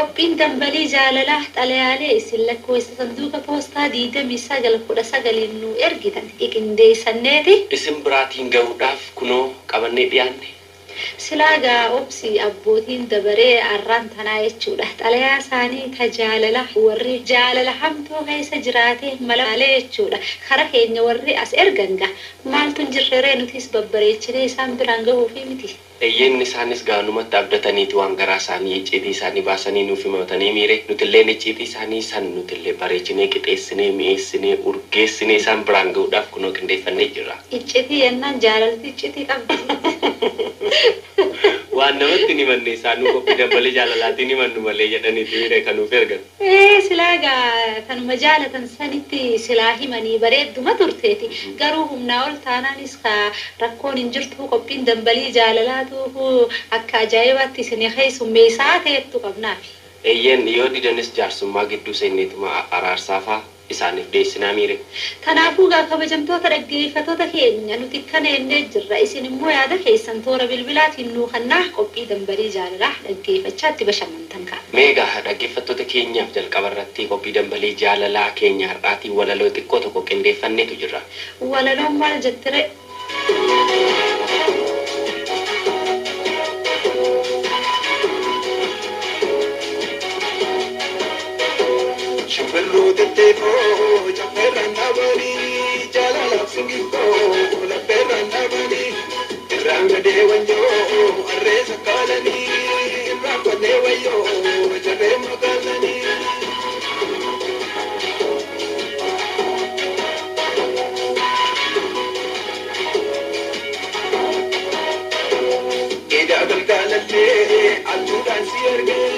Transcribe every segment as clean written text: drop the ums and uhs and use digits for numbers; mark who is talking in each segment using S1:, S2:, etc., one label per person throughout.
S1: Qophiin dambalii jaalalaa xalayaalee isin lakkoofsa sanduuqa poostaa 2919 nu ergitan qindeessanneeti.
S2: Isin biraatiin gahuudhaaf kunoo qabannee dhiyaanne.
S1: Silaa gaa obsi abbootiin dabaree arraan tanaa jechuudha. Xalayaa isaanii ta jaalala warri jaalala hamtuu keessa jiraate malee jechuudha. Kara keenya warri as ergan gaa maaltu hin jirreree nutis babbareechinee isaan biraan gahuufi miti.
S2: Eeyyeen isaanis gaanumatti abdataniiti waan garaa isaanii icciitii isaanii baasanii nuuf himatanii miire nutillee icciitii isaanii san nutillee bareechinee qixeessinee mi'eessinee urgeessinee isaan biraan gahuudhaaf kunoo qindeeffannee jirra.
S1: Icciitii yennaan jaalalti icciitii qabdi.
S2: Waan namatti hin himanne isaanuu qophii dambalii jaalalaatiin himannu malee jedhaniiti miire kan nuuf ergan.
S1: Ee silaa gaa tanuma jaalatan sanitti silaa himanii bareedduma turteeti. Garuu humnaa ol taanaanis ka rakkoon hin jirtu qophiin dambalii jaalalaatu akka ajaa'ibaatti isin keessummeessaa ta'ettu qabnaafi.
S2: Eeyyeen yoo didanis jaarsummaa gidduu seenneetuma araarsaafaa isaaniif dhiyeessinaa miire.
S1: Kanaafuu gaa kabajamtoota dhaggeeffattoota keenya nuti kana jennee jirra. Isin immoo yaada keessan toora bilbilaatiin nuu kennaa qophii dambalii jaalalaa dhaggeeffachaa itti bashannantan ka'a.
S2: Meegaa dhaggeeffattoota keenyaaf jalqaba irratti qophii dambalii jaalalaa keenya har'aatiin walaloo xiqqoo tokko qindeeffanneetu jirra.
S1: Walaloon maal jettire?
S3: Shimbirroo tetteekoo caffeerraan dhaabanii jaalalaaf singiggoo laffeerraan dhaabanii irraan gadee wanjoo harree sakkaalanii irraan fannee wayyoo jarree magaalanii. Edaa galgaalallee abjuudhaan si argee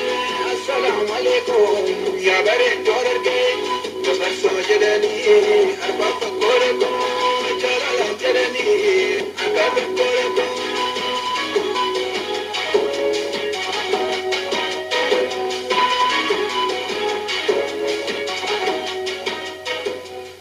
S3: assalaamu alaikum yaa bareeddoo argee dabarsoo jedhanii arbaan fakkoo rakkoo jaalalaan jedhanii argaan rakkoo rakkoo.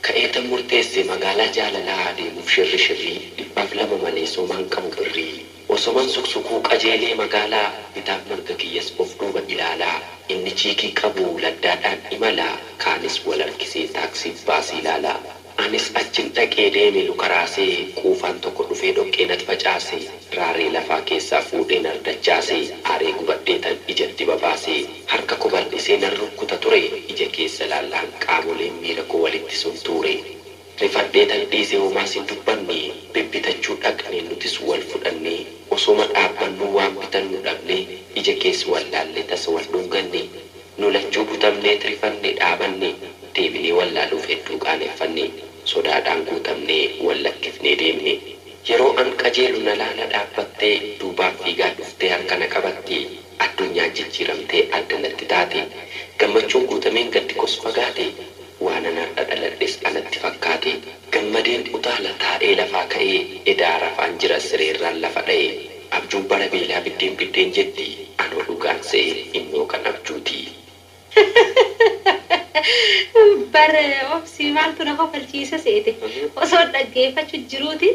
S2: Ka'eeta murteesse magaalaa jaalalaa adeemuuf shirri shirrii 200 malee somaan qabu birrii. Osoman suksukuu qajeelee magaalaa bitaaf mirga kiyyas of duuba ilaalaa inni chiikii qabu laddaadhaan imalaa kaanis wal harkisee taaksiif baasii ilaalaa. Anis achin dhaqee deeme luka raasee quufaan tokko dhufee dhoqqee natti facaase raaree lafaa keessaa fuudhee nardachaase aaree gubadhee tan ijatti babaase harka koo bal'isee nan rukkuta ture ija keessa laallaan qaamoleen miira koo walitti suntuure. Rifadhee tan dhiisee homaas hin dubbanne bibbitachuu dhaqne nutis wal fudhanne osoma dhaabbannuu waan bitannu dhabne ija keessa wal laallee tasa wal dhunganne nu lachuu butamnee rifanne dhaabanne deebinee wallaaluuf hedduu qaaneffanne sodaadhaan guutamnee wal lakkifnee deemne. Yeroo an qajeelu na laala dhaabbattee duubaan fiigaa dhuftee harka na qabatte addunyaan jijjiiramtee adda natti taate gammachuun guutameen gaddi kos fagaate waan an har'a dhaladhes anatti fakkaate gammadeen utaala taa'ee lafaa ka'ee edaa rafaan jira sireerraan lafa dha'e abjuun bara beelaa biddeen biddeen jetti anoo dhugaan se'e innoo kan abjuuti.
S1: Bare obsi maaltu na kofalchiisa seete osoo dhaggeeffachuu jiruuti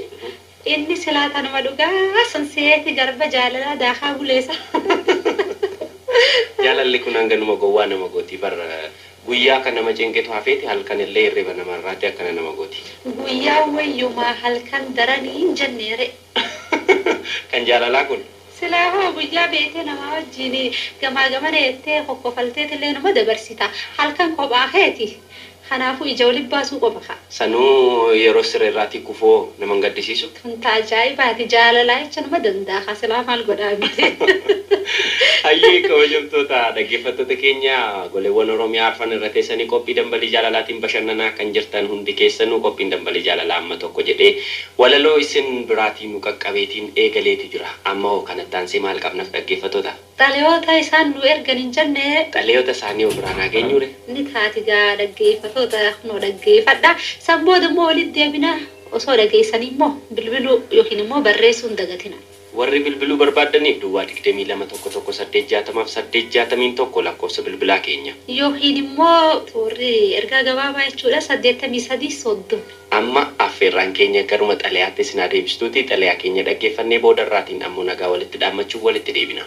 S1: inni silaa tanuma dhugaa san seeti garba jaalalaa daakaa buleessa.
S2: Jaalalli kun hanganuma gowwaa nama gooti bar guyyaa kan nama cinqitu hafeeti halkan illee hirriba namarraati akkana nama gooti.
S1: Guyyaa wayyumaa halkan daranii hin jenneere.
S2: Kan jaalalaa kun.
S1: Silaa hoo guyyaa beetee namaa wajjin gamaa gamana jettee kokkofalteetillee numa dabarsita. Halkan kophaa keeti. Kanaafuu ija waliin baasuu qofa ka'a.
S2: Sanuu yeroo sireerraatii kufoo nama hin gaddisiisu.
S1: Tun ajaa'ibaati jaalalaa jecha numa danda'a. Silaa maal godhaa miti.
S2: Hayyee kabajamtoota dhaggeeffattoota keenya goleewwan Oromiyaa arfan irra teessanii qophii dambalii jaalalaatiin bashannanaa kan jirtan hundi keessanuu qophiin dambalii jaalalaa amma tokko jedhee walaloo isin biraatiin nu qaqqabeetiin eegaleetu jira. Amma hoo kanatti aansee maal qabnaaf dhaggeeffattoota?
S1: Xalayoota isaan nu ergan hin jenne
S2: Xalayoota isaanii of biraan haa geenyuure.
S1: ni taati gaa dhaggeeffattoota kunoo dhaggeeffadha. San booda immoo walitti deebina osoo dhageessanii immoo bilbiluu yookiin immoo barreessuu hin dagatina.
S2: Warri bilbiluu barbaadaniif duwwaa 22 11 860 861 lakkoofsa bilbilaa keenya.
S1: Yookiin immoo toorri ergaa gabaabaa jechuudha 83 30.
S2: Amma affeerraan keenya garuma xalayaatti isin adeemsistuuti xalayaa keenya dhaggeeffannee boodarraatiin ammoo nagaa walitti dhaammachuuf walitti deebina.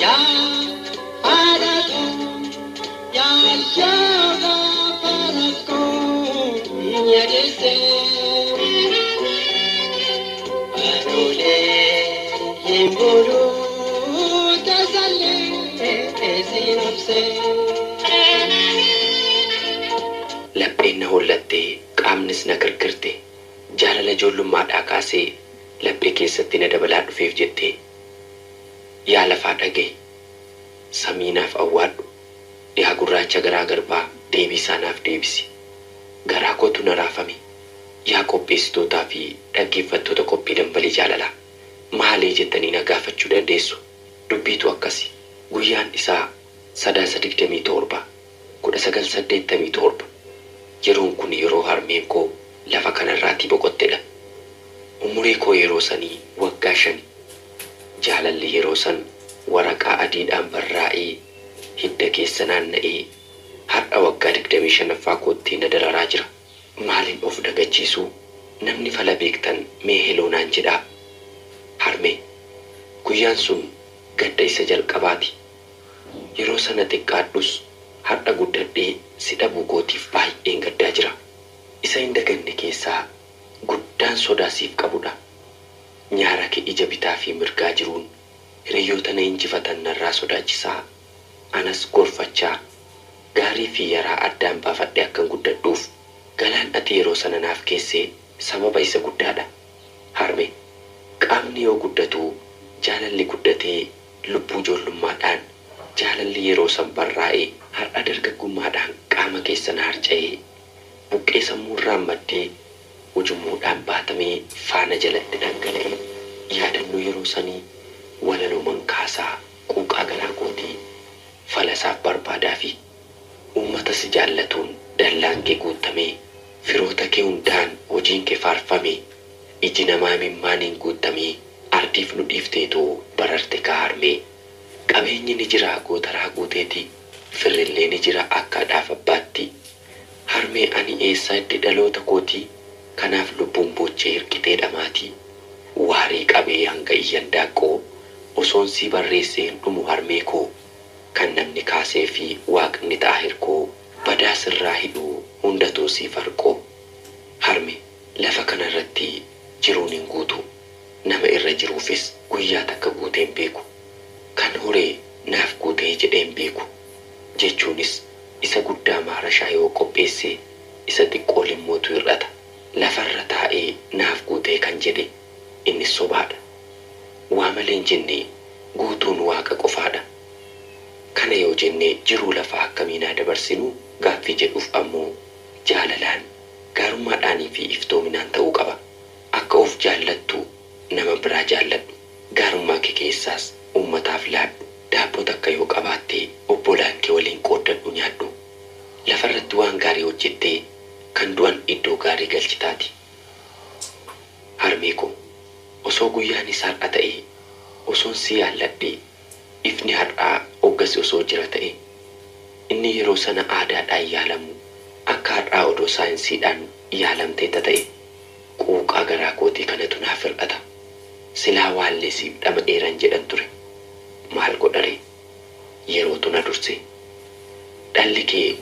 S4: Yaa haadha koo yaa shooga farakoo yaadessee. Anulee hin buluu tasallee siin obsee.
S2: Lapheen na hollattee qaamnis na kirkirte jaalala ijoollummaadhaa kaasee laphee keessatti na dabalaa dhufeef jettee yaa lafaa dhaga'i samii naaf awwaadhu yaa gurraacha garaa garbaa deebii isaa naaf deebisi garaa kootu na raafame yaa qopheessitootaa fi dhaggeeffattoota qophii dambalii jaalalaa maalee jettanii na gaafachuu dandeessu dubbiitu akkasi guyyaan isaa 9/27 1987 yeroon kun yeroo harmeen koo lafa kanarraatii boqottedha. Umurii koo yeroo sanii waggaa 5. Jaalalli yeroo san waraqaa adiidhaan barraa'ee hidda keessa naanna'ee har'a waggaa 25ffaa kootti na dararaa jira. Maaliin of dagachiisuu namni fala beektan mee heloo naan jedhaa. Harmee guyyaan sun gadda isa jalqabaati. Yeroo sana xiqqaadhus har'a guddadhee si dhabuu kootiif baay'een gaddaa jira. Isa hin daganne keessaa guddaan sodaa siif qabudha. Nyaara kee ija bitaa fi mirgaa jiruun hiriyoota na injifatan narraa sodaachisaa anas gorfachaa gaarii fi yaraa addaan baafadhe akkan guddadhuuf galaan ati yeroo sana naaf keessee sababa isa guddaadha. Harme qaamni yoo guddatu jaalalli guddatee lubbuu ijoollummaadhaan jaalalli yeroo san barraa'ee har'a dargaggummaadhaan qaama keessa na harca'ee buqqee sammuurraan maddee ujummoodhaan baatamee faana jalatti dhangala'ee yaadannoo yeroo sanii walaloo mankaasaa quuqaa garaa kootii falasaaf barbaadaa fi uummata si jaallatuun dallaan kee guutamee firoota kee hundaan hojiin kee faarfame iji namaa mimmaaniin guutamee ardiif nu dhiifteetoo bararte kaa harmee. Qabeenyi ni jira gootaraa guuteeti firrillee ni jira akka haadhaaf abbaatti. Harmee ani eessaa itti dhaloota kootii kanaaf lubbuun boochee hirkitee dhamaatii. Waarii qabee hanga iyyan daaqqoo osoon sii barreessee hin dhumu harmee koo kan namni kaasee fi waaqni ta'a hirkoo badaa sirraa hidhuu hundatoo sii farqoo. Harme lafa kanarratti jiruun hin guutu nama irra jiruufis guyyaa takka guutee hin beeku. Kan horee naaf guutee jedhee hin beeku jechuunis isa guddaa maarashaa yoo qopheesse isa xiqqoo limmootu hir'ata. Lafarra taa'ee naaf guutee kan jedhe innis sobaadha. Waa malee hin jenne guutuun waaqa qofaadha. Kana yoo jenne jiruu lafaa akkamiin haa dabarsinuu gaaffii jedhuuf ammoo jaalalaan gaarummaadhaanii fi iftoominaan ta'uu qaba. Akka of jaallattu nama biraa jaalladhu. Gaarummaa kee keessaas uummataaf laadhu. Daabboo takka yoo qabaatte obbolaan kee waliin qooddadhu nyaadhu. Lafarratti waan gaarii hojjettee kan du'an iddoo gaarii galchitaati. Harmee koo osoo guyyaan isaa har'a ta'e osoon si yaalladhe ifni har'aa hoggasi osoo jira ta'e inni yeroo sana aadaadhaan yaalamu akka har'aa odoo saayinsiidhaan yaalamteetta ta'e quuqaa garaa kootii kanatu naaf hir'ata. Silaa waallee siif dhama'eeran jedhan ture. Maal godharee yerootu na durse. Dhalli kee